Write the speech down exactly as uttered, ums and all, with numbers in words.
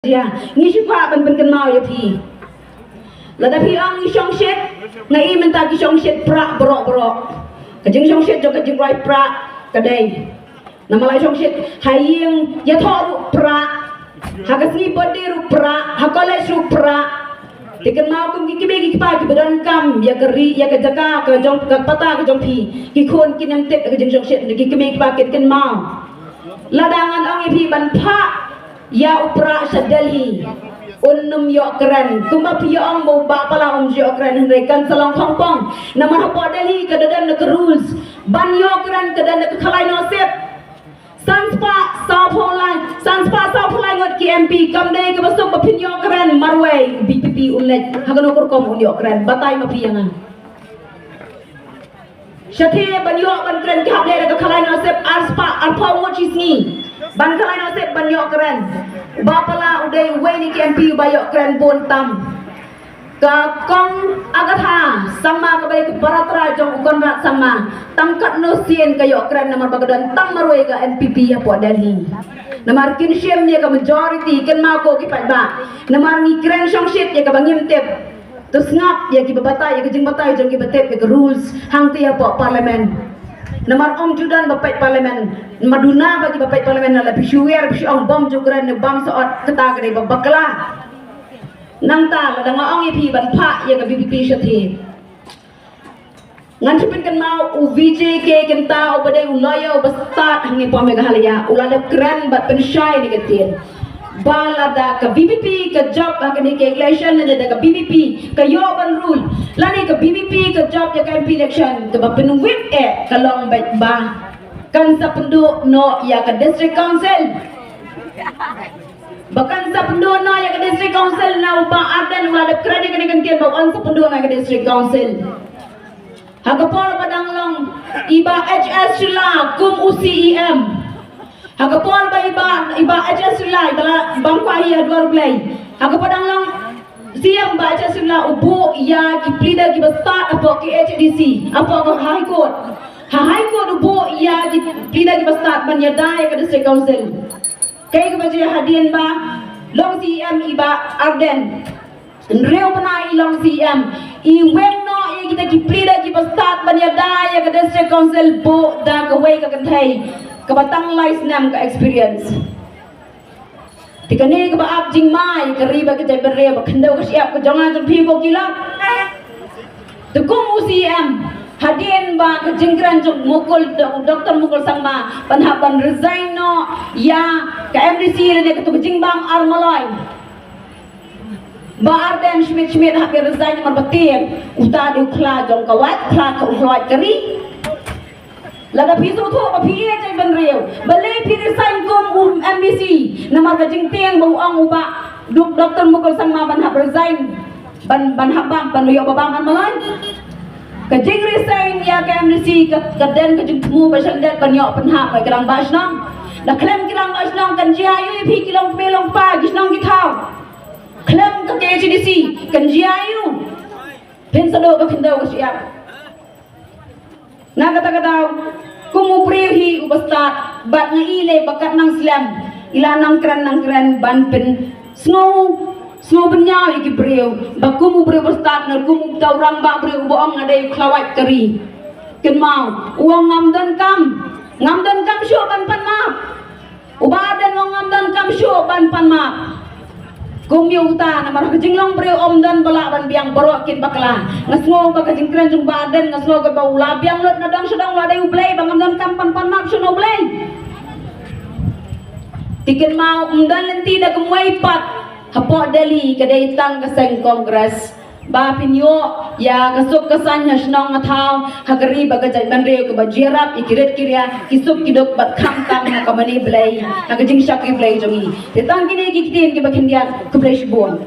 Jia, ngi shu kwah ban pynkynmaw ïa phi. Lada phi ong ngi shongshit, nga i mynta ki shongshit prah baroh baroh. Ka jingshongshit jong ka jingrwai prah ka dei. Namar la shongshit ha ïing ïathoh ruh prah, ha ka sngi birthday ruh prah, ha college ruh prah. Te kynmaw kum ki kmie ki kpa kiba donkam ïa ka ri, ïa ka jaka ka jong, ka pata ka jong phi, ki khun kin ym tip ïa ka jingshongshit. Ki kmie ki kpa kin kynmaw. Lada ngan ong ïa phi ban phah ïa u prah sha Delhi, un ym ïoh kren. Kumba phi ïa ong ba u Bah Pala um ïoh kren, hynrei kan sa long khongpong. Namar hapoh Delhi ka da don da ka rules. Ban ïoh kren ka don da ka khalai nosip. San spah sawphew lai, san spah sawphew lai ngut ki M P, kam dei kaba suk ba phin ïoh kren marwei. B P P un leit ha kano ka rukom un ïoh kren? Batai ma phi ïa nga. Shatei ban ïoh ban kren ki hap leh da ka khalai nosip, ar spah arphew ngut shi sngi ban khalai nosip ban ïoh kren. U Bah Pala u dei uwei na ki M P uba ïoh kren bun tam. Ka Kong Agatha Sangma kaba dei ka para trai jong u Conrad Sangma, tang katno sien ka ïoh kren namar ba ka don tang marwei ka N P P hapoh Delhi. Namar kin shim ïa ka majority, kynmaw ko ki paidbah. Namar ngi kren shongshit ïa kaba ngim tip. To sngap ïa kiba batai ïa ka jingbatai jong kiba tip ïa ka rules hangta hapoh parliament. Namar ym ju don ba peit parliament, namar duna ba kiba peit parliament, lada phi shu wer phi shu ong bym ju kren ne bym sot, kata ka dei ba bakla. Nangta lada nga ong ïa phi ban phah ïa ka V P P shatei. Ngan shu pynkynmaw u Vijay K. Kynta uba dei u lawyer uba stad hangne hapoh Meghalaya, u la dep kren bad pynshai ïa kane ka ktien. Ba lada ka V P P ka jop ha kane ka election, lada ka V P P ka ïoh ban rule, lane ka V P P ka jop ïa ka M P election, kaba pynwit eh ka long beit ba kan sa pynduh noh ïa ka District Council. Ba kan sa pynduh noh ïa ka District Council, na u Bah Ardent u la dep kren ïa kane ka ktien ba un sa pynduh noh ïa ka District Council. Ha ka por ba dang long i Bah H S Shylla kum u C E M. Ha ka por ba i Bah, i Bah H S Shylla, i ba la bam kwah hi ha duar Blei. Ha ka por dang long C E M Bah H S Shylla u buh ïa ki pleader kiba stad hapoh K H A D C, hapoh ka High Court. Ha High Court u buh ïa ki pleader kiba stad ban ïada ïa ka District Council. Kaei kaba jia hadien ba long C E M i Bah Ardent? Hynriew bnai i long C E M, i weng noh ïa kita ki pleader kiba stad ban ïada ïa ka District Council buh da kawei ka kynthei kaba tang lai snem ka experience. Te kane kaba ap jingma ïa ka ri bad ka jaitbynriew, ba khyndew ka shyiap ka jong nga jong phi ko ki lok. Te kum u C E M, hadien ba ka jingkren jong Mukul, Dok-, Doktor Mukul Sangma ban hap ban resign noh ïa ka M D C lane kato ka jingbam ar maloi, Bah Ardent Schmidt Schmidt hap ïa resign namar ba tieng uta dei u khla jong ka wait, khla ka, u khla wait ka ri. Lada phi sngewthuh ba phi ïeit jaitbynriew, balei phi resign kum u M D C? Namar ka jingtieng ba u ong u Bah Dok-, Doktor Mukul Sangma ban hap resign, ban, ban hap bam, ban ïoh ba bam ar maloi. Ka jingresign ïa ka M D C ka, ka don ka jingthmu ba shen dei ban ïoh pynhap ïa ki rangbah shnong. Da khlem ki rangbah shnong kan jia aïu ïa phi ki longkmie longkpa, ki shnong ki thaw? Khlem ka K H A D C kan jia aïu? Phin sa duh ka khyndew ka shyiap. Na kata ka daw, kum u briew hi uba stad, bad nga i lei ba katba nang slem i la nang kren nang kren ban pynsngew, sngew bynñiaw ïa ki briew ba kum u briew uba stad ne kum uta u rangbah briew uba ong nga dei u khla wait ka ri. Kynmaw, u ong ngam donkam, ngam donkam shuh ban pan map. U Bah Ardent u ong ngam donkam shuh ban pan map. Kum ïa uta, namar ka jinglong briew ym don ba lah ban biang, baroh kin bakla. Nga sngew ba ka jingkren jong u Bah Ardent, nga sngew ba u la biang lut na dong sha dong, u la dei U Blei, ba ngam donkam ban pan map shuh na U Blei. Te kynmaw, ym don lynti da kumwei pat hapoh Delhi, ka dei tang ka seng Congress. Ba phin ïoh ïa ka suk ka saiñ ha shnong ha thaw, ha ka ri bad ka jaitbynriew, kaba jia rap ïa ki rit ki ria, ki suk ki duk bad khamtam ha ka mane Blei, ha ka jingshakri Blei jong ngi. Te tang kine ki ktien kiba khyndiat, khublei shibun.